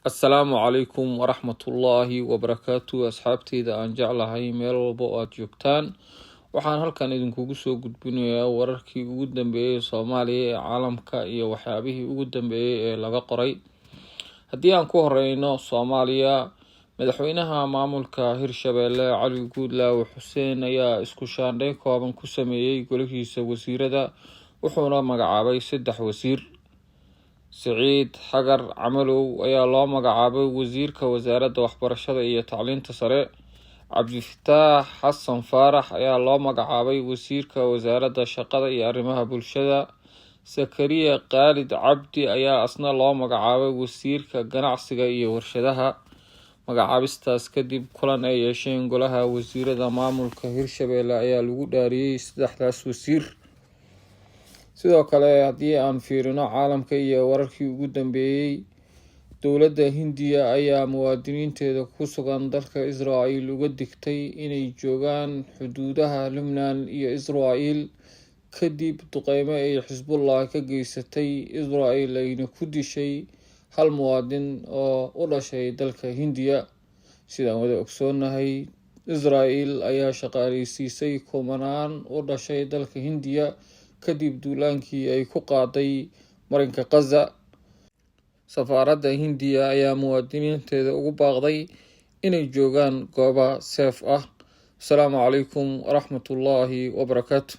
Assalaamu calaykum waraxmatullaahi wabarakaatu. Asxaabteyda aan jeclahay, meel walba oo aada joogtaan, waxaan halkan idinkugu soo gudbinayaa wararkii ugu dambeeyey Soomaaliya ee caalamka iyo waxyaabihii ugu dambeeyey ee laga qoray. Haddii aan ku horeyno Soomaaliya, madaxweynaha maamulka Hirshabeelle Cali Guudlaawe Xuseen ayaa isku shaandhayn kooban ku sameeyey golihiisa wasiirada, wuxuuna magacaabay saddex wasiir. Siciid Xagar Camalow ayaa loo magacaabay wasiirka wasaaradda waxbarashada iyo tacliinta sare. Cabdifataax Xasan Faarax ayaa loo magacaabay wasiirka wasaaradda shaqada iyo arrimaha bulshada. Sakariya Khaalid Cabdi ayaa asna loo magacaabay wasiirka ganacsiga iyo warshadaha. Magacaabistaas kadib, kulan ay yeesheen golaha wasiirada maamulka Hirshabeelle ayaa lagu dhaariyey saddexdaas wasiir. Sidoo kale, haddii aan fiirino caalamka iyo wararkii ugu dambeeyey, dowladda Hindiya ayaa muwaadiniinteeda ku sugan dalka Israel uga digtay inay joogaan xuduudaha Lubnaan iyo Israel, kadib duqeymo ay Xisbullah ka geysatay Israel ayna ku dishay hal muwaadin oo u dhashay dalka Hindiya. Sidaan wada ogsoonahay, Israel ayaa shaqaaleysiisay kumanaan u dhashay dalka Hindiya kadib duulaankii ay ku qaaday marinka Qaza. Safaaradda Hindiya ayaa muwaadiniinteeda ugu baaqday inay joogaan gooba safe ah. Asalaamu calaykum waraxmatullaahi wabarakaatu.